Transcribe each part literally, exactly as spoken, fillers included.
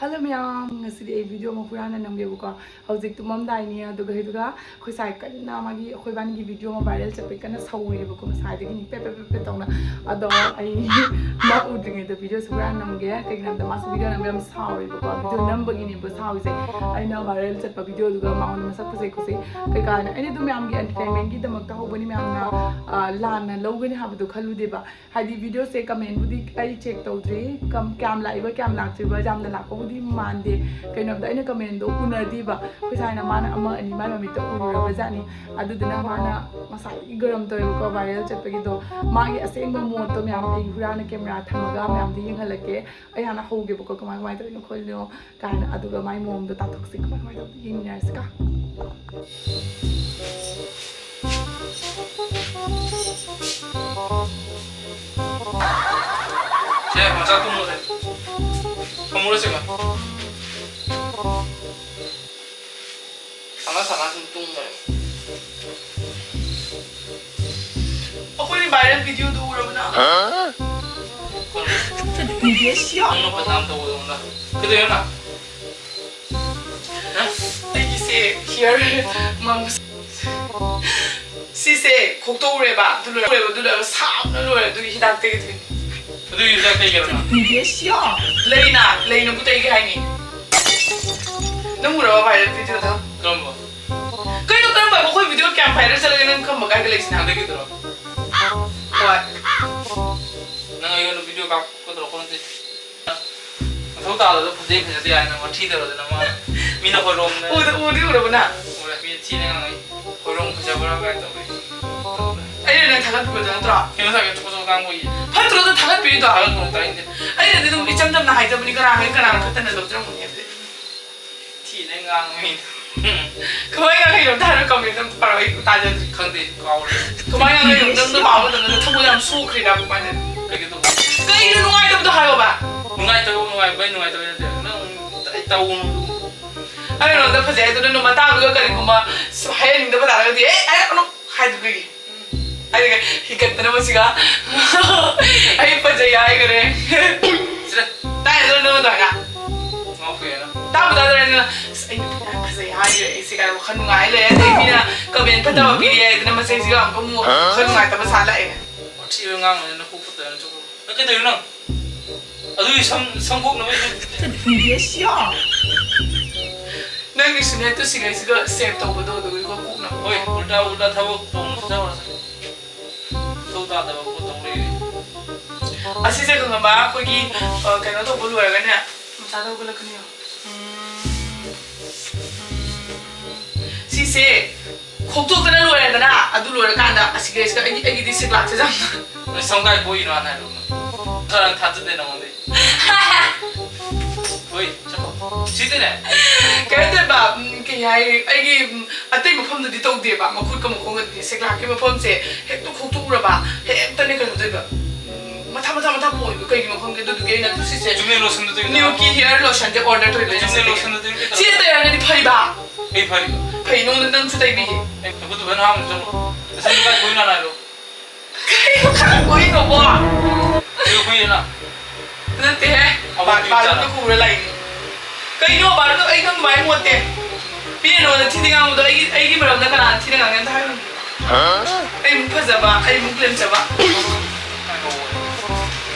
Hello ꯃꯌꯥꯝ, ꯉꯁꯤꯗꯤ ꯑꯩ ꯚꯤꯗꯤꯑꯣ ꯑꯃ ꯍꯨꯔꯥꯟꯅ ꯅꯝꯒꯦꯕꯀꯣ꯫ ꯍꯧꯖꯤꯛ ꯇꯨꯝꯃꯝꯗꯥꯏꯅꯤ, ꯑꯗꯨꯒ ꯑꯗꯨꯒ ꯑꯩꯈꯣꯏ ꯁꯥꯏ ꯀꯟꯅ ꯃꯥꯒꯤ, ꯑꯩꯈꯣꯏ ꯏꯕꯥꯅꯤꯒꯤ ꯚꯤꯗꯤꯑꯣ ꯑꯃ ꯚꯥꯏꯔꯦꯜ ꯆꯠꯄꯩ ꯀꯟꯅ ꯁꯧꯔꯤꯕꯀꯣ, ꯉꯁꯥꯏꯗꯒꯤꯅꯤ ꯄꯦ ꯄꯦ ꯄꯦ ꯄꯦ ꯇꯧꯅ꯫ ꯑꯗꯣ ꯑꯩ ꯃꯥ ꯎꯗ꯭ꯔꯤꯉꯩꯗ ꯚꯤꯗꯤꯑꯣꯁꯦ ꯍꯨꯔꯥꯟ ꯅꯝꯒꯦ꯫ ꯀꯩꯒꯤꯅꯣ ꯍꯥꯏꯕꯗ ꯃꯥꯁꯨ ꯚꯤꯗꯤꯑꯣ ꯅꯝꯕ ꯌꯥꯝ ꯁꯥꯎꯔꯤꯕꯀꯣ, ꯚꯤꯗꯤꯑꯣ ꯅꯝꯕꯒꯤꯅꯦꯕ ꯁꯥꯎꯔꯤꯁꯦ꯫ ꯑꯩꯅ ꯚꯥꯏꯔꯦꯜ ꯆꯠꯄ ꯚꯤꯗꯤꯑꯣꯗꯨꯒ ꯃꯉꯣꯟꯗ ꯃꯁꯛ ꯐꯖꯩ ꯈꯣꯠꯆꯩ ꯀꯩꯀꯥꯅ, ꯑꯩꯅ ꯑꯗꯨꯝ ꯃꯌꯥꯝꯒꯤ ꯑꯦꯟꯇꯔꯇꯦꯟꯃꯦꯟꯒꯤꯗꯃꯛꯇ ꯍꯧꯕꯅꯤ, ꯃꯌꯥꯝꯅ ꯑ, ꯂꯥꯟꯅ ꯂꯧꯒꯅꯤ ꯍꯥꯏꯕꯗꯣ ꯈꯜꯂꯨꯗꯦꯕ꯫ ꯍꯥꯏꯗꯤ ꯚꯤꯗꯤꯑꯣꯁꯦ ꯀꯃꯦꯟꯕꯨꯗꯤ ꯑꯩ ꯆꯦꯛ ꯇꯧꯗ꯭ꯔꯤ, ꯀꯝ-, ꯀꯌꯥꯝ ꯂꯥꯛꯏꯕ ꯀꯌꯥꯝ ꯂꯥꯛꯇ꯭ꯔꯤꯕ, ꯌꯥꯝꯅ ꯂꯥꯛꯄꯕꯨꯗꯤ ꯃꯥꯟꯗꯦ꯫ ꯀꯩꯅꯣꯝꯗ ꯑꯩꯅ ꯀꯃꯦꯟꯗꯣ ꯎꯅꯗꯤꯕ, ꯑꯩꯈꯣꯏ ꯁꯥꯏꯅ ꯃꯥꯅ ꯑꯃ ꯑꯅꯤ ꯃꯥꯏ ꯃꯃꯤꯠꯇ ꯎꯔꯨꯔꯕꯖꯥꯠꯅꯤ꯫ ꯑꯗꯨꯗꯨꯅ ꯃꯥꯅ ꯉꯁꯥꯏꯗꯒꯤ ꯒꯔꯝ ꯇꯧꯋꯦꯕꯀꯣ, ꯚꯥꯏꯔꯦꯜ ꯆꯠꯄꯒꯤꯗꯣ꯫ ꯃꯥꯒꯤ ꯑꯁꯦꯡꯕ ꯃꯣꯠꯇꯣ ꯃꯌꯥꯝ ꯑꯩ ꯍꯨꯔꯥꯟꯅ ꯀꯦꯃꯦꯔꯥ ꯊꯝꯃꯒ ꯃꯌꯥꯝꯗ ꯌꯦꯡꯍꯜꯂꯛꯀꯦ꯫ ꯑꯩ ꯍꯥꯟꯅ ꯍꯧꯒꯦꯕꯀꯣ, ꯀꯃꯥꯏ ꯀꯃꯥꯏꯅ ꯇꯧꯔꯤꯅꯣ ꯈꯣꯠꯂꯤꯅꯣ ꯀꯥꯏꯅ, ꯑꯗꯨꯒ ꯃꯥꯏ ꯃꯑꯣꯡꯗꯣ ꯇꯥꯊꯣꯛꯁꯤ꯫ ꯀꯃꯥꯏ ꯀꯃꯥꯏ ꯇꯧꯕꯗꯣ ꯌꯦꯡꯃꯤꯟꯅꯔꯁꯤꯀꯣ꯫ ꯁꯦ, ꯃꯆꯥ ꯇꯨꯝꯃꯨꯔꯦ꯫ ꯊꯝꯃꯨꯔꯁꯤꯀꯣ꯫ ꯁꯥꯟꯅ ꯁꯥꯟꯅ ꯁꯨꯝ ꯇꯨꯝꯈ꯭ꯔꯦ꯫ ꯑꯩꯈꯣꯏꯅ ꯚꯥꯏꯔꯦꯜ ꯚꯤꯗꯤꯑꯣꯗꯨ ꯎꯔꯕ ꯅꯪ? ꯅꯪꯅ ꯕꯗꯅꯥꯝ ꯇꯧꯕꯗꯧꯅ꯫ ꯀꯩꯗꯧꯔꯤꯅꯣ ꯅꯪ? ꯍꯥ? ꯑꯩꯒꯤꯁꯦ ꯍꯤꯌꯔ ꯃꯝ-, ꯁꯤꯁꯦ ꯈꯣꯛꯇꯣꯛꯎꯔꯦꯕ, ꯑꯗꯨ ꯂꯣꯏꯔꯦ, ꯑꯗꯨ ꯂꯣꯏꯔꯒ ꯁꯥꯕꯅ ꯂꯣꯏꯔꯦ, ꯑꯗꯨꯒꯤ ꯍꯤꯗꯥꯛ ꯇꯩꯒꯗꯣꯏꯅꯤ꯫ ꯑꯗꯨꯒꯤ ꯍꯤꯗꯥꯛ ꯇꯩꯒꯦꯔꯣ ꯅꯪ? ꯂꯩꯅ, ꯂꯩꯅꯕꯨ ꯇꯩꯒꯦ ꯍꯥꯏꯅꯤ꯫ ꯅꯪ ꯎꯔꯕ ꯚꯥꯏꯔꯦꯜ ꯚꯤꯗꯤꯑꯣꯗꯣ? ꯀꯔꯝꯕ? ꯀꯩꯅꯣ, ꯀꯔꯝꯕ? ꯑꯩꯈꯣꯏ ꯚꯤꯗꯤꯑꯣ ꯀꯌꯥꯝ ꯚꯥꯏꯔꯦꯜ ꯆꯠꯂꯒꯦ ꯅꯪ ꯈꯪꯕ ꯀꯥꯏꯗ ꯂꯩꯁꯤꯅ? ꯍꯟꯗꯛꯀꯤꯗꯨꯔꯣ? ꯍꯣꯏ꯫ ꯅꯪ ꯑꯩꯉꯣꯟꯗ ꯚꯤꯗꯤꯑꯣ ꯀꯥꯞꯀꯗꯧꯔꯣ ꯈꯣꯠꯀꯗꯧꯔꯣ? ꯃꯊꯧ ꯇꯥꯗꯕꯗꯣ ꯐꯖꯩ ꯐꯖꯗꯦ ꯍꯥꯏꯅ ꯋꯥꯊꯤ ꯇꯧꯔꯗꯅ ꯃꯥ ꯃꯤꯅ ꯍꯣꯏꯔꯣꯝꯅ ꯎꯗ-, ꯎꯗꯤ ꯎꯔꯕ ꯅꯪ? ꯎꯔꯦ꯫ ꯃꯤꯅ ꯊꯤꯅ ꯉꯥꯡꯉꯛꯏ꯫ ꯍꯣꯏꯔꯣꯝ ꯐꯖꯕ꯭ꯔꯥ ꯀꯥꯏꯅ ꯇꯧꯔꯛꯏ꯫ ꯑꯩꯅ ꯅꯪ ꯊꯥꯒꯠꯄꯤꯕꯗꯣ ꯅꯠꯇ꯭ꯔꯣ? ꯀꯩꯅꯣ ꯊꯥꯒꯠ-, ꯆꯣꯀꯣ ꯆꯣꯀꯣ ꯉꯥꯡꯕꯒꯤ? ꯐꯠꯇ꯭ꯔꯣ ꯑꯗꯨ ꯊꯥꯒꯠꯄꯤꯔꯤꯗꯣ? ꯊꯥꯒꯠꯄꯗꯣ ꯇꯥꯅꯤꯡꯗꯦ꯫ ꯑꯩꯅꯗꯤ ꯑꯗꯨꯝ ꯏꯆꯝ ꯆꯝꯅ ꯍꯥꯏꯖꯕꯅꯤ, ꯀꯅꯥ ꯈꯪ-, ꯀꯅꯥꯅ ꯐꯠꯇꯅ ꯂꯧꯖꯔꯝꯒꯅꯤ ꯍꯥꯏꯕꯗꯤ꯫ ꯊꯤꯅ ꯉꯥꯡꯉꯤ꯫ ꯀꯃꯥꯏꯅ ꯉꯥꯡꯉꯤꯅꯣ? ꯑꯝꯇ ꯍꯥꯏꯔꯣ, ꯀꯃꯦꯟꯇ ꯑꯝꯇ ꯄꯥꯔꯛꯑꯣ, ꯑꯩ ꯇꯥꯖꯗ꯭ꯔꯤ꯫ ꯈꯪꯗꯦ, ꯀꯥꯎꯔꯦ꯫ ꯀꯃꯥꯏꯅ ꯉꯥꯡꯉꯤꯅꯣ? ꯅꯪꯅ ꯄꯥꯕ ꯃꯇꯝꯗ ꯊꯃꯣꯏ ꯌꯥꯝ ꯁꯣꯛꯈ꯭ꯔꯤꯔꯥ? ꯀꯃꯥꯏꯅ? ꯀꯩꯒꯤ ꯇꯧꯕ? ꯀꯩꯒꯤꯅꯣ ꯅꯨꯡꯉꯥꯏꯇꯕꯗꯣ ꯍꯥꯏꯌꯣꯕ꯫ ꯅꯨꯡꯉꯥꯏꯇꯕ, ꯅꯨꯡꯉꯥꯏꯕ, ꯑꯩ ꯅꯨꯡꯉꯥꯏꯇꯕ ꯅꯠꯇꯦ꯫ ꯅꯪ ꯑꯩ ꯇꯧꯅꯨ꯫ ꯑꯩ ꯅꯉꯣꯟꯗ ꯐꯖꯩ ꯍꯥꯏꯗꯣ ꯅꯪ ꯃꯇꯥꯡꯗꯨꯒ ꯀꯔꯤꯒꯨꯝꯕ ꯍꯥꯏꯍꯟꯅꯤꯡꯗꯕ ꯇꯥꯔꯒꯗꯤ, "ꯑꯦ, ꯍꯥꯏꯔꯛꯀꯅꯨ" ꯍꯥꯏꯗꯨ ꯀꯩꯒꯤ? ꯑꯩꯅ ꯍꯤꯒꯠꯇꯅ ꯃꯁꯤꯒ "ꯑꯩ ꯐꯖꯩ" ꯍꯥꯏꯈꯔꯦ꯫ ꯁꯤꯗ꯫ ꯇꯥꯏ ꯍꯥꯏꯗꯣ ꯅꯪ ꯑꯗꯨꯃꯥꯏꯅ? ꯑꯁ, ꯑꯩ ꯅꯨꯄꯤꯅ ꯐꯖꯩ ꯍꯥꯏꯔꯦ ꯑꯩꯁꯦ ꯀꯥꯏꯅ ꯋꯥꯈꯜ ꯅꯨꯡꯉꯥꯏ ꯂꯩꯔꯦ꯫ ꯑꯗꯩ ꯃꯤꯅ ꯀꯃꯦꯟ ꯐꯠꯇꯕ ꯄꯤꯔꯦ ꯍꯥꯏꯗꯅ ꯃꯆꯩꯁꯤꯒ ꯑꯃꯨꯛꯀ ꯑꯃꯨꯛ ꯋꯥꯈꯜ ꯅꯨꯡꯉꯥꯏꯇꯕ ꯁꯥ ꯂꯥꯛꯑꯦ꯫ ꯋꯥꯊꯤ ꯉꯥꯡꯕꯅꯤꯅ ꯀꯣꯛ ꯐꯠꯇꯕꯅ ꯆꯠꯈ꯭ꯔꯣ꯫ ꯑꯦ, ꯀꯩꯗꯧꯔꯤꯅꯣ ꯅꯪ? ꯑꯗꯨꯒꯤ ꯁꯝ, ꯁꯝ ꯀꯣꯛꯅꯕ ꯑꯩ ꯅꯪꯒꯤꯁꯨꯅꯦ ꯇꯨ ꯁꯤꯈꯩꯁꯤꯒ ꯁꯦꯞ ꯇꯧꯕꯗꯣ ꯑꯗꯨꯒꯤꯒ ꯀꯣꯛꯅꯕ꯫ ꯍꯣꯏ, ꯎꯜꯇꯥ ꯎꯜꯇꯥ ꯊꯕꯛ ꯇꯧꯅꯨ, ꯆꯠꯂꯣ, ꯆꯠꯂꯣ꯫ ꯃꯊꯧ ꯇꯥꯗꯕ ꯄꯣꯠ ꯇꯧ ꯂꯩꯔꯦ꯫ ꯑꯁꯤꯁꯦ ꯈꯪꯉꯕ? ꯑꯩꯈꯣꯏꯒꯤ, ꯑ, ꯀꯩꯅꯣ ꯇꯧꯕ ꯂꯣꯏꯔꯒꯅꯦ, ꯃꯆꯥꯗ ꯍꯧꯒꯠꯂꯛꯀꯅꯤꯌꯣ꯫ ꯎꯝ, ꯎꯝ, ꯁꯤꯁꯦ ꯈꯣꯛꯇꯣꯛꯇꯅ ꯂꯣꯏꯔꯦꯗꯅ, ꯑꯗꯨ ꯂꯣꯏꯔꯀꯥꯟꯗ ꯑꯁꯤꯒꯤ ꯑꯩꯒꯤ, ꯑꯩꯒꯤꯗꯤ ꯁꯤꯛꯂꯥꯛꯁꯦ ꯌꯥꯝꯅ ꯅꯣꯏ ꯁꯝ ꯀꯥꯏ ꯀꯣꯛꯏꯅꯣ ꯍꯥꯟꯅ ꯍꯥꯏꯔꯛꯎꯅꯦ꯫ ꯈꯔ ꯊꯥꯖꯗꯦ ꯅꯉꯣꯟꯗ꯫ ꯍꯣꯏ, ꯆꯠꯈꯣ꯫ ꯁꯤꯗꯅꯦ꯫ ꯀꯩ ꯍꯥꯏꯗꯣꯏꯕ, ꯎꯝ, ꯀꯩ ꯍꯥꯏ, ꯑꯩꯒꯤ, ꯎꯝ, ꯑꯇꯩ ꯃꯐꯝꯗꯗꯤ ꯇꯧꯗꯦꯕ, ꯃꯈꯨꯠꯀ ꯃꯈꯣꯡꯒꯗꯤ ꯁꯦꯛꯂꯥꯛꯀꯤ ꯃꯐꯝꯁꯦ ꯍꯦꯛꯇ ꯈꯣꯛꯇꯣꯛꯎꯔꯕ, ꯍꯦꯛꯇꯅꯦ ꯀꯩꯅꯣ ꯇꯧꯏꯕ, ꯎꯝ, ꯃꯊꯥ, ꯃꯊꯥ, ꯃꯊꯥ ꯄꯣꯛꯏꯕ, ꯀꯩꯒꯤꯅꯣ ꯈꯪꯗꯦ꯫ ꯑꯗꯨꯗꯨꯒꯤ ꯑꯩꯅ ꯑꯗꯨ ꯁꯤꯁꯦ ꯆꯨꯝꯅ ꯂꯣꯁꯟꯗꯨ ꯇꯩꯕ ꯅ꯭ꯌꯨꯀꯤ ꯍꯤꯌꯔ ꯂꯣꯁꯟꯁꯦ ꯑꯣꯔꯗꯔ ꯇꯧꯔꯤꯕ ꯑꯩꯅ ꯆꯨꯝꯅ ꯁꯤꯗꯒꯤ꯫ ꯂꯣꯁꯟꯗꯨ ꯇꯩꯕ ꯁꯤ ꯇꯩꯔꯒꯗꯤ ꯐꯩꯕ꯫ ꯀꯩ ꯐꯔꯤꯕ? ꯐꯩ, ꯅꯉꯣꯟꯗ ꯅꯪꯁꯨ ꯇꯩꯕꯤꯒꯦ꯫ ꯑꯦ, ꯅꯈꯨꯠꯇꯨ ꯐꯖꯅ ꯍꯥꯝꯃꯨ ꯆꯠꯂꯣ꯫ ꯅꯁꯝꯗꯨ ꯀꯥꯏ ꯈꯣꯏꯅꯣ ꯍꯥꯟꯅ ꯍꯥꯏꯔꯣ꯫ ꯀꯩꯅꯣ ꯈꯔ ꯀꯣꯏꯅꯣꯕꯣ? ꯀꯩꯗꯧ ꯀꯨꯏꯔꯦꯅ? ꯅꯠꯇꯦꯍꯦ꯫ ꯑꯃꯨꯛ ꯕꯥ-, ꯀꯨꯏꯔꯦ ꯕꯥꯔꯣꯟꯗ ꯆꯥꯅ꯫ ꯈꯨꯔ ꯂꯥꯛꯏꯅꯤ꯫ ꯀꯩꯅꯣ ꯕꯥꯔꯣꯟꯗ ꯑꯩ ꯅꯪ ꯑꯗꯨꯃꯥꯏꯅ ꯃꯣꯠꯇꯦ꯫ ꯃꯤꯅ ꯅꯉꯣꯟꯗ ꯊꯤꯅ ꯉꯥꯡꯕꯗꯣ ꯑꯩꯒꯤ, ꯑꯩꯒꯤ ꯃꯔꯝꯗ ꯀꯅꯥꯅ ꯊꯤꯅ ꯉꯥꯡꯉꯦ ꯑꯝꯇ ꯍꯥꯏꯔꯨꯅꯦ꯫ ꯍꯥ? ꯑꯩ ꯑꯃꯨꯛ ꯐꯖꯕ, ꯑꯩ ꯑꯃꯨꯛ ꯂꯦꯝꯖꯕ꯫ ꯉꯥꯏꯈꯣ꯫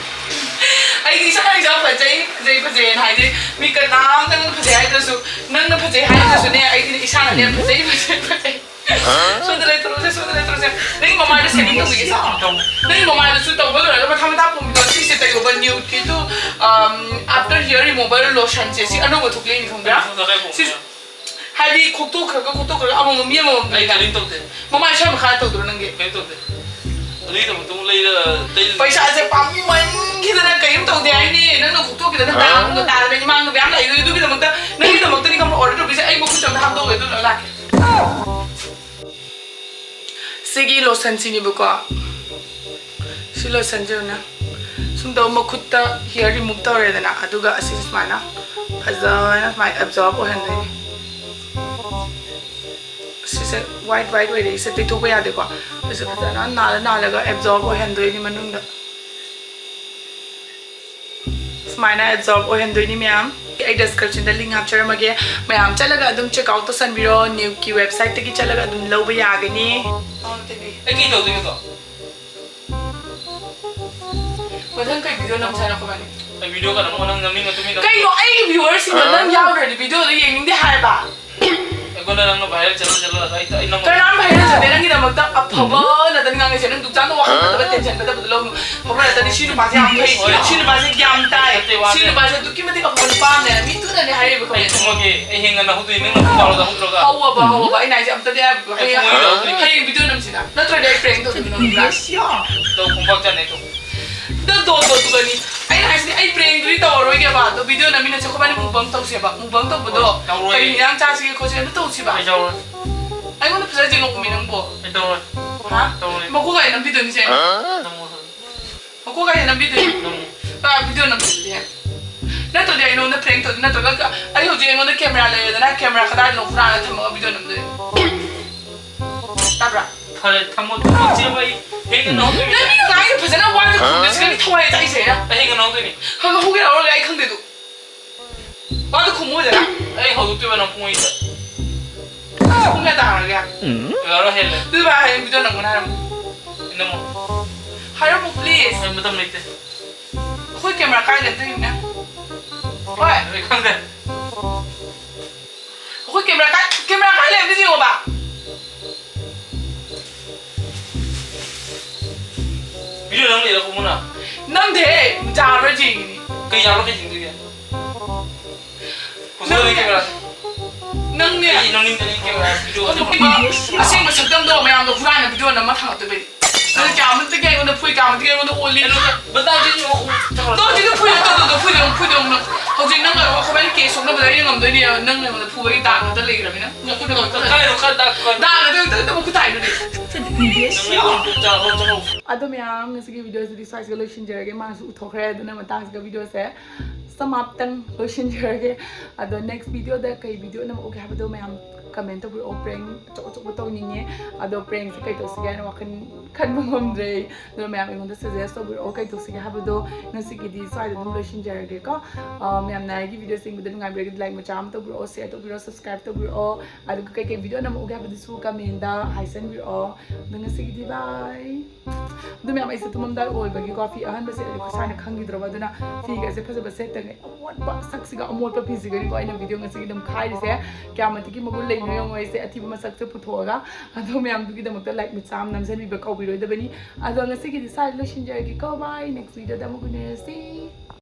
ꯑꯩꯗꯤ ꯏꯁꯥꯅ ꯏꯁꯥ ꯐꯖꯩ, ꯐꯖꯩ, ꯐꯖꯩꯅ ꯍꯥꯏꯗꯤ ꯃꯤ ꯀꯅꯥꯝꯇꯅ ꯐꯖꯩ ꯍꯥꯏꯗ꯭ꯔꯁꯨ, ꯅꯪꯅ ꯐꯖꯩ ꯍꯥꯏꯗ꯭ꯔꯁꯨꯅꯦ, ꯑꯩꯗꯤ ꯏꯁꯥꯅꯅꯦ ꯐꯖꯩ, ꯐꯖꯩ, ꯐꯖꯩ꯫ ꯁꯣꯝꯗ ꯂꯩꯊꯣꯔꯛꯎꯁꯦ, ꯁꯣꯝꯗ ꯂꯩꯊꯣꯔꯛꯎꯁꯦ꯫ ꯅꯪꯒꯤ ꯃꯃꯥꯏꯗꯣ ꯁꯦꯠꯇꯤꯡ ꯇꯧꯕꯤꯒꯦꯁꯦ꯫ ꯅꯪꯒꯤ ꯃꯃꯥꯏꯗꯨꯁꯨ ꯇꯧꯕ ꯂꯣꯏꯔꯒ ꯃꯊꯥ ꯃꯊꯥ ꯄꯣꯝꯕꯤꯗꯣ ꯁꯤꯁꯦ ꯇꯩꯌꯣꯕ, ꯅ꯭ꯌꯨꯠꯀꯤꯗꯨ, ꯑꯝ, after hair removal lotionꯁꯦ, ꯁꯤ ꯑꯅꯧꯕ ꯊꯣꯛꯂꯛꯏꯅꯤ ꯈꯪꯕ꯭ꯔꯥ? ꯁꯤ ꯍꯥꯏꯗꯤ ꯈꯣꯛꯇꯣꯛꯈ꯭ꯔꯒ, ꯈꯣꯛꯇꯣꯛꯈ꯭ꯔꯒ ꯑꯃꯃꯝ, ꯃꯤ ꯑꯃꯃꯝ ꯑꯩ ꯂꯩꯗꯅ꯫ ꯀꯔꯤꯝ ꯇꯧꯗꯦ꯫ ꯃꯃꯥꯏ ꯁ꯭ꯋꯥꯏ ꯃꯈꯥ ꯇꯧꯗ꯭ꯔꯣ ꯅꯪꯒꯤ? ꯀꯔꯤꯝ ꯇꯧꯗꯦ꯫ ꯑꯗꯨꯒꯤꯗꯃꯛꯇ ꯑꯃꯨꯛ ꯂꯩꯔ-, ꯇꯩ-, ꯄꯩꯁꯥꯁꯦ ꯄꯥꯝꯃꯟꯈꯤꯗꯅ ꯀꯔꯤꯝ ꯇꯧꯗꯦ ꯍꯥꯏꯅꯤ꯫ ꯅꯪꯅ ꯈꯣꯛꯇꯣꯛꯈꯤꯗꯅ ꯍꯥ? ꯇꯥꯡꯗꯣ ꯇꯥꯗꯅ ꯏꯃꯥꯡꯗꯣ ꯃꯌꯥꯝ ꯂꯥꯛꯏꯗꯣ ꯑꯗꯨꯒꯤꯗꯃꯛꯇ, ꯅꯪꯒꯤꯗꯃꯛꯇꯅꯤ ꯈꯪꯕ꯭ꯔꯥ ꯑꯣꯔꯗꯔ ꯇꯧꯕꯤꯁꯦ꯫ ꯑꯩ ꯃꯈꯨꯠ ꯆꯝꯅ ꯍꯥꯝꯗꯣꯛꯑꯒꯦ ꯑꯗꯨ ꯂꯣꯏꯔ ꯂꯥꯛꯀꯦ꯫ ꯁꯤꯒꯤ ꯂꯣꯁꯟꯁꯤꯅꯦꯕꯀꯣ꯫ ꯁꯤ ꯂꯣꯁꯟꯁꯦ ꯑꯣꯏꯅ ꯁꯨꯝ ꯇꯧ ꯃꯈꯨꯠꯇ ꯍꯤꯌꯔ ꯔꯤꯃꯨꯚ ꯇꯧꯔꯦꯗꯅ, ꯑꯗꯨꯒ ꯑꯁꯤꯁꯦ ꯁꯨꯃꯥꯏꯅ ꯐꯖꯅ ꯁꯨꯃꯥꯏꯅ ꯑꯦꯕꯖꯣꯔꯕ ꯑꯣꯏꯍꯟꯗꯣꯏꯅꯤ꯫ ꯁꯤꯁꯦ ꯋꯥꯏꯠ ꯋꯥꯏꯠ ꯑꯣꯏꯔꯛꯏꯁꯦ ꯇꯩꯊꯣꯛꯄ ꯌꯥꯗꯦꯀꯣ꯫ ꯁꯤꯁꯦ ꯐꯖꯅ ꯅꯥꯜꯂ ꯅꯥꯜꯂꯒ ꯑꯦꯕꯖꯣꯔꯕ ꯑꯣꯏꯍꯟꯗꯣꯏꯅꯤ ꯃꯅꯨꯡꯗ꯫ ꯁꯨꯃꯥꯏꯅ ꯑꯦꯕꯖꯣꯔꯕ ꯑꯣꯏꯍꯟꯗꯣꯏꯅꯤ ꯃꯌꯥꯝ꯫ ꯑꯩ description ꯗ link ꯍꯥꯞꯆꯔꯝꯃꯒꯦ꯫ ꯃꯌꯥꯝ ꯆꯠꯂꯒ ꯑꯗꯨꯝ check out ꯇꯧꯁꯟꯕꯤꯔꯣ꯫ Nude ꯀꯤ website ꯇꯒꯤ ꯆꯠꯂꯒ ꯑꯗꯨꯝ ꯂꯧꯕ ꯌꯥꯒꯅꯤ꯫ ꯑꯩ ꯀꯩ ꯇꯧꯗꯣꯏꯅꯣ? ꯃꯊꯪ ꯀꯩ video ꯅꯝꯁꯦ ꯍꯥꯏꯅꯣ ꯑꯩꯈꯣꯏꯕꯥꯅꯤ? ꯑꯩ video ꯀꯩꯅꯣ ꯅꯪ ꯅꯝꯅꯤꯡ ꯃꯇꯨꯡ ꯏꯟꯅ ꯀꯩꯅꯣ ꯑꯩꯒꯤ viewers ꯁꯤꯡꯗꯣ ꯅꯪ ꯌꯥꯎꯗ꯭ꯔꯗꯤ video ꯗꯣ ꯌꯦꯡꯅꯤꯡꯗꯦ ꯍꯥꯏꯕ꯫ ꯑꯩꯉꯣꯟꯗ ꯅꯪꯅ viral ꯆꯠꯂꯣ ꯆꯠꯂꯣ ꯑꯗꯣ ꯑꯩ ꯑꯩ ꯅꯝꯃꯣꯏ꯫ ꯀꯅꯥꯝ viral ꯆꯠꯇꯦ ꯅꯪꯒꯤꯗꯃꯛꯇ꯫ ꯑꯐꯕ ꯅꯠꯇꯅꯤ ꯉꯥꯡꯉꯤꯁꯦ꯫ ꯅꯪ ꯗꯨꯀꯥꯟꯗ ꯋꯥꯈꯜ ꯐꯠꯇꯕ tension ꯐꯠꯇꯕꯗꯣ ꯂꯧꯅꯨ꯫ ꯐꯕ ꯅꯠꯇꯅꯤ꯫ ꯁꯤ ꯅꯨꯄꯥꯁꯦ ꯌꯥꯝ ꯐꯩ꯫ ꯍꯣꯏ꯫ ꯁꯤ ꯅꯨꯄꯥꯁꯦ ꯒ꯭ꯌꯥꯟ ꯇꯥꯏ꯫ ꯅꯠꯇꯦ, ꯋꯥ ꯁꯤ ꯅꯠꯇꯦ꯫ ꯅꯨꯄꯥꯁꯦ ꯑꯗꯨꯛꯀꯤ ꯃꯇꯤꯛ ꯑꯐꯕ ꯅꯨꯄꯥ ꯑꯃꯅꯦ꯫ ꯃꯤ ꯇꯨꯅꯅꯦ ꯍꯥꯏꯔꯤꯕ ꯑꯩ comment꯫ ꯇꯨꯝꯃꯒꯦ꯫ ꯑꯩ ꯍꯦꯟꯅ ꯅꯍꯧꯗꯣꯏ ꯅꯪ ꯄꯨꯡ ꯕꯥꯔꯣꯗ ꯍꯧꯗ꯭ꯔꯒ꯫ ꯍꯧꯑꯕ ꯍꯧꯑꯕ ꯑꯩꯅ ꯍꯥꯏꯁꯦ ꯑꯝꯇꯗꯤ ꯍꯥꯏꯕ꯫ ꯑꯩ ꯍꯌꯦꯡ ꯄꯨꯡ ꯃꯔꯤꯗ ꯍꯧꯗꯣꯏꯅꯤ꯫ ꯍꯌꯦꯡ video ꯅꯝꯁꯤꯅ꯫ ꯅꯠꯇ꯭ꯔꯗꯤ ꯑꯩ prank ꯇꯧꯗꯣꯏꯅꯤ ꯅꯪ ꯈꯪꯕ꯭ꯔꯥ? ꯇꯧ ꯈꯣꯡꯄꯥꯛ ꯆꯥꯅꯤ ꯑꯩ ꯇꯧ꯫ ꯑꯗꯣ ꯗꯣ ꯗꯣ ꯗꯨꯒꯅꯤ꯫ ꯑꯩꯅ ꯍꯥꯏꯁꯤꯗꯤ ꯑꯩ prank ꯗꯨꯗꯤ ꯇꯧꯔꯔꯣꯏꯒꯦꯕ꯫ ꯑꯗꯣ video ꯅꯝꯃꯤꯟꯅꯁꯦ ꯑꯩꯈꯣꯏꯕꯥꯅꯤ mukbang ꯇꯧꯁꯦꯕ꯫ Mukbang ꯇꯧꯕꯗꯣ ꯇꯧꯔꯣꯏ꯫ ꯀꯔꯤ ꯍꯤꯟꯖꯥꯡ ꯆꯥꯁꯤꯒꯦ ꯈꯣꯠꯁꯤꯒꯦ ꯑꯗꯨ ꯇꯧꯁꯤꯕ꯫ ꯑꯩ ꯇꯧꯔꯣꯏ꯫ ꯑꯩꯉꯣꯟꯗ ꯐꯖꯅ ꯌꯦꯡꯉꯛꯎꯃꯤ ꯅꯪꯕꯣ꯫ ꯑꯩ ꯇꯧꯔꯣꯏ꯫ ꯍꯥ? ꯇꯧꯔꯣꯏ꯫ ꯃꯀꯣꯛ ꯀꯥꯏ ꯅꯝꯕꯤꯗꯣꯏꯅꯤ ꯁꯦ꯫ ꯅꯝꯃꯣ꯫ ꯃꯀꯣꯛ ꯀꯥꯏ ꯅꯝꯕꯤꯗꯣꯏꯅꯤ꯫ ꯅꯝꯃꯣ꯫ ꯂꯥꯛꯑꯣ video ꯅꯝꯁꯤꯗꯤ꯫ ꯅꯠꯇ꯭ꯔꯗꯤ ꯑꯩ ꯅꯉꯣꯟꯗ prank ꯇꯧꯗꯣꯏ ꯅꯠꯇ꯭ꯔꯒ ꯑꯩ ꯍꯧꯖꯤꯛ ꯑꯩꯉꯣꯟꯗ camera ꯂꯩꯔꯦꯗꯅ camera ꯀꯗꯥꯏꯗꯅꯣ ꯍꯨꯔꯥꯜꯂ ꯊꯝꯃꯒ video ꯅꯝꯗꯣꯏꯅꯤ꯫ ꯇꯥꯕ꯭ꯔꯥ? ꯐꯔꯦ, ꯊꯝꯃꯣ, ꯊꯝꯃꯣ, ꯆꯦ, ꯑꯩ ꯍꯦꯛꯇ ꯅꯍꯧꯗꯣꯏꯅꯦ꯫ ꯅꯪ ꯃꯤꯅ ꯉꯥꯡꯉꯤꯗꯣ ꯐꯖꯅ ꯋꯥꯁꯦ ꯈꯨꯝꯗꯦ, ꯁꯤꯗꯅꯤ ꯊꯋꯥꯏ ꯆꯥꯛꯏꯁꯦ꯫ ꯑꯩ ꯍꯦꯛꯇ ꯅꯍꯧꯗꯣꯏꯅꯦ꯫ ꯈꯪꯉ ꯍꯧꯒꯦꯔꯥ ꯍꯧꯔꯒ ꯑꯩ ꯈꯪꯗꯦ ꯑꯗꯨ꯫ ꯋꯥꯗꯣ ꯈꯨꯝꯃꯨꯗꯅ꯫ ꯑꯩ ꯍꯧꯗꯣꯛꯇꯣꯏꯕ ꯅꯪ ꯄꯨꯡ ꯑꯅꯤꯗ꯫ ꯄꯨꯡ ꯀꯌꯥ ꯇꯥꯔꯒꯦ? ꯎꯝ꯫ ꯑꯦꯒꯥꯔꯣ ꯍꯦꯜꯂꯦ꯫ ꯑꯗꯨꯗꯤ ꯚꯥꯏ, ꯍꯌꯦꯡ video ꯅꯪꯉꯣꯅ ꯍꯥꯏꯔꯝꯃꯣ꯫ ꯅꯪꯉꯣ꯫ ꯍꯥꯏꯔꯝꯃꯣ, please꯫ ꯑꯩ ꯃꯇꯝ ꯂꯩꯇꯦ꯫ ꯑꯩꯈꯣꯏ camera ꯀꯥꯏꯗ ꯑꯝꯇ ꯌꯦꯡꯉꯨꯅꯦ꯫ ꯍꯣꯏ꯫ ꯑꯩ ꯈꯪꯗꯦ꯫ ꯑꯩꯈꯣꯏ camera ꯀꯥꯏ, camera ꯀꯥꯏ ꯂꯩ ꯑꯝꯇ ꯌꯦꯡꯉꯣꯕ꯫ Video ꯅꯪ ꯂꯩꯔ ꯀꯨꯝꯃꯨꯅ꯫ ꯅꯝꯗꯦꯍꯦ, ꯌꯥꯔꯣꯏ ꯌꯦꯡꯉꯤꯅꯤ꯫ ꯀꯩ ꯌꯥꯔꯣꯏ ꯀꯩ ꯌꯦꯡꯗꯣꯏꯒꯦ? ꯄꯨꯊꯣꯛꯑꯣ ꯅꯪ camera꯫ ꯅꯪꯅꯦ꯫ ꯑꯩ ꯅꯝꯅꯤꯡꯗꯦ ꯅꯪ camera video ꯑꯗꯨ ꯅꯝꯅꯤꯡꯗꯦ꯫ ꯑꯁꯦꯡꯕ ꯁꯛꯇꯝꯗꯣ ꯃꯌꯥꯝꯗꯣ ꯍꯨꯔꯥꯟꯅ video ꯅꯝꯃ ꯊꯥꯡꯒꯠꯇꯣꯏꯕꯩꯅꯤ꯫ ꯅꯪ ꯀꯌꯥꯃꯨꯛꯇꯤ ꯑꯩꯉꯣꯟꯗ ꯐꯨꯏ, ꯀꯌꯥꯃꯨꯛꯇꯤ ꯑꯩꯉꯣꯟꯗ ꯑꯣꯜꯂꯤ꯫ ꯀꯩꯅꯣ, ꯕꯗꯥꯏꯗꯤ ꯑꯃꯨꯛ ꯇꯧꯔꯣ꯫ ꯇꯣ, ꯁꯤꯗ ꯐꯨꯏ, ꯇꯣ, ꯇꯣ, ꯇꯣ, ꯐꯨꯏ, ꯇꯣ, ꯐꯨꯏ, ꯇꯣ, ꯅꯪ꯫ ꯍꯧꯖꯤꯛ ꯅꯪ ꯑꯩꯈꯣꯏꯕꯥꯅꯤ case ꯊꯣꯛꯅꯕꯗ ꯑꯩꯅ ꯉꯝꯗꯣꯏꯅꯦ, ꯅꯪ ꯑꯩꯉꯣꯟꯗ ꯐꯨꯕꯒꯤ ꯗꯥꯛ ꯉꯥꯛꯇ ꯂꯩꯈ꯭ꯔꯕꯅꯤꯅ꯫ ꯅꯈꯨꯠꯅ ꯂꯣꯏ ꯀꯛꯊꯠꯂꯦ꯫ ꯀꯥꯏꯗꯅꯣ ꯈꯔ ꯗꯥꯛ ꯀꯛꯊꯠꯂꯦ꯫ ꯗꯥꯛ ꯑꯗꯨ ꯑꯗꯨ ꯑꯗꯨ ꯃꯈꯨꯠ ꯇꯥꯏꯗꯨꯗꯤ꯫ ꯅꯪ ꯌꯥꯝ ꯆꯥꯕ ꯆꯥꯍꯧ꯫ ꯑꯗꯣ ꯃꯌꯥꯝ, ꯉꯁꯤꯒꯤ ꯚꯤꯗꯤꯑꯣꯁꯤꯗꯤ ꯁ꯭ꯋꯥꯏꯁꯤꯒ ꯂꯣꯏꯁꯤꯟꯖꯔꯒꯦ꯫ ꯃꯥꯁꯨ ꯎꯊꯣꯛꯈ꯭ꯔꯦ, ꯑꯗꯨꯅ ꯃꯇꯥꯡꯁꯤꯒ ꯚꯤꯗꯤꯑꯣꯁꯦ ꯁꯃꯥꯞꯇꯪ ꯂꯣꯏꯁꯤꯟꯖꯔꯒꯦ꯫ ꯑꯗꯣ next ꯚꯤꯗꯤꯑꯣꯗ ꯀꯩ ꯚꯤꯗꯤꯑꯣ ꯅꯝꯃꯛꯎꯒꯦ ꯍꯥꯏꯕꯗꯣ ꯃꯌꯥꯝ comment ꯇꯧꯕꯤꯔꯛꯑꯣ꯫ Prank ꯑꯆꯧ ꯑꯆꯧꯕ ꯇꯧꯅꯤꯡꯉꯦ꯫ ꯑꯗꯣ prankꯁꯦ ꯀꯩ ꯇꯧꯁꯤꯒꯦ ꯍꯥꯏꯅ ꯋꯥꯈꯜ ꯈꯟꯕ ꯉꯝꯗ꯭ꯔꯦ꯫ ꯑꯗꯨꯅ ꯃꯌꯥꯝ ꯑꯩꯉꯣꯟꯗ suggest ꯇꯧꯕꯤꯔꯛꯑꯣ ꯀꯩ ꯇꯧꯁꯤꯒꯦ ꯍꯥꯏꯕꯗꯣ꯫ ꯉꯁꯤꯒꯤꯗꯤ ꯁ꯭ꯋꯥꯏꯗ ꯑꯗꯨꯝ ꯂꯣꯏꯁꯤꯟꯖꯔꯒꯦꯀꯣ꯫ ꯑ, ꯃꯌꯥꯝꯅ ꯑꯩꯒꯤ ꯚꯤꯗꯤꯑꯣꯁꯦ ꯌꯦꯡꯕꯗ ꯅꯨꯡꯉꯥꯏꯕꯤꯔꯒꯗꯤ like ꯃꯆꯥ ꯑꯃ ꯇꯧꯕꯤꯔꯛꯑꯣ, share ꯇꯧꯕꯤꯔꯛꯑꯣ, subscribe ꯇꯧꯕꯤꯔꯛꯑꯣ꯫ ꯑꯗꯨꯒ ꯀꯩꯀꯩ ꯚꯤꯗꯤꯑꯣ ꯅꯝꯃꯛꯎꯒꯦ ꯍꯥꯏꯕꯗꯨꯁꯨ commentꯗ ꯍꯥꯏꯖꯟꯕꯤꯔꯛꯑꯣ꯫ ꯑꯗꯣ ꯉꯁꯤꯒꯤꯗꯤ bye꯫ ꯑꯗꯨ ꯃꯌꯥꯝ, ꯑꯩꯁꯦ ꯇꯨꯝꯃꯝꯗꯥꯏ ꯑꯣꯏꯕꯒꯤꯀꯣ, ꯐꯤ ꯑꯍꯟꯕꯁꯦ ꯑꯩ ꯈꯨꯠꯁꯥꯅ ꯈꯪꯈꯤꯗ꯭ꯔꯕ, ꯑꯗꯨꯅ ꯐꯤꯒꯁꯦ ꯐꯖꯕ ꯁꯦꯠꯇꯉꯩ ꯑꯃꯣꯠꯄ ꯁꯛꯁꯤꯒ ꯑꯃꯣꯠꯄ ꯐꯤꯁꯤꯒꯅꯤꯀꯣ ꯑꯩꯅ ꯚꯤꯗꯤꯑꯣ ꯉꯁꯤꯒꯤ ꯑꯗꯨꯝ ꯈꯥꯏꯔꯤꯁꯦ꯫ ꯀꯌꯥꯃꯇꯤꯛꯀꯤ ꯃꯒꯨꯟ ꯂꯩꯅꯣ ꯌꯦꯡꯉꯣ ꯑꯩꯁꯦ ꯑꯊꯤꯕ ꯃꯁꯛꯁꯦ ꯄꯨꯊꯣꯛꯑꯒ꯫ ꯑꯗꯣ ꯃꯌꯥꯝꯗꯨꯒꯤꯗꯃꯛꯇ like ꯃꯆꯥ ꯑꯃ ꯅꯝꯖꯟꯕꯤꯕ ꯀꯥꯎꯕꯤꯔꯣꯏꯗꯕꯅꯤ꯫ ꯑꯗꯣ ꯉꯁꯤꯒꯤꯗꯤ ꯁ꯭ꯋꯥꯏꯗ ꯂꯣꯏꯁꯤꯟꯖꯔꯒꯦꯀꯣ꯫ Bye, next videoꯗ ꯑꯃꯨꯛ ꯎꯅꯔꯁꯤ꯫